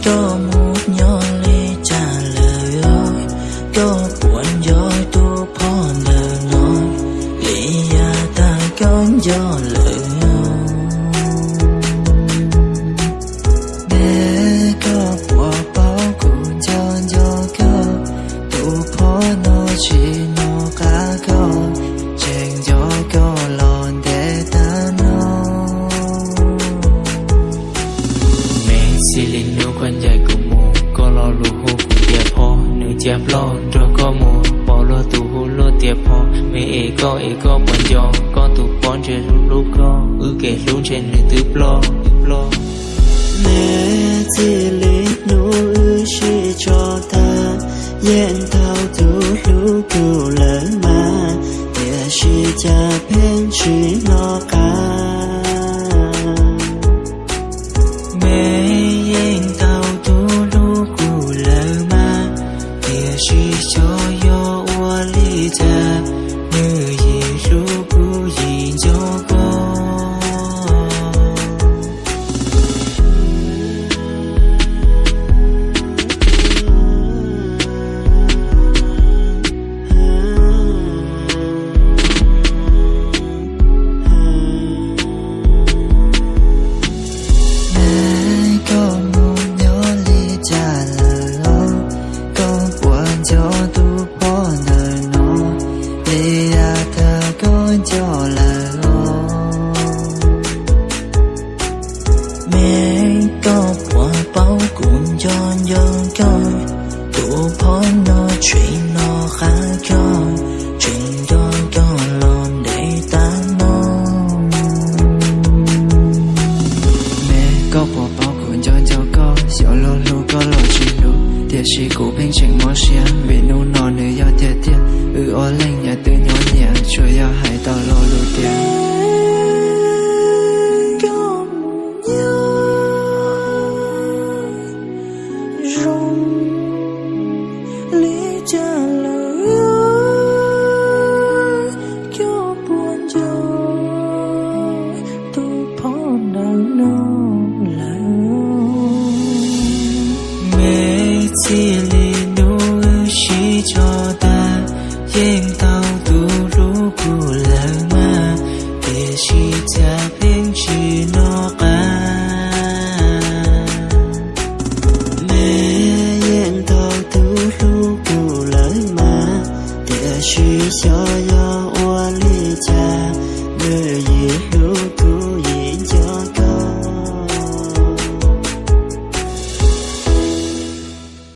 Koj mus nyob li cas lawm? Koj puas nco tus phauj ntawm no li yav tag koj nco lawm? Neb koj puas paub kuv nco nco koj, tus phauj no tsis hnov qab koj, tseem nco koj los ntev tag no. Me txij li hnub koj ncaim kuv mus, koj lo lus hu kuv tias phauj, nws cia ploj nrog koj mus, pom luag tus hu luag tias phauj. Me es koj es koj puas nco koj, tus phauj ntshe hlub hlub koj, wb kev hlub ntshe nws twb ploj, twb ploj. Me txij li hnub wb sib tso tag, yeej tau tus hlub kuv lawm mas, tiam sis cas pheej tsis hnov qab. Me yeej tau tus hlub kuv lawm mas, tiam sis xyov yog ua li cas, nws yim hlub kuv yim nco koj. Neb koj mus nyob li cas lawm os? Koj puas nco tus phauj ntawm no li yav tag koj nco lawm os? Me koj puas paub kuv nco nco koj, tus phauj no tseem hnov qab koj, tseem nco koj los ntev tag no. Me koj puas paub kuv nco nco koj, xyov luag hlub koj los tsis hlub, tiam sis kuv pheej tseem mob siab vim hnub no nws yog tiag tiag. Wb ob leeg nyias twb nyob nyias, tsuas yog hais tau lo lus tias koj mus nyob zoo li cas lawm, koj puas nco tus phauj ntawm no lawm? Me txij li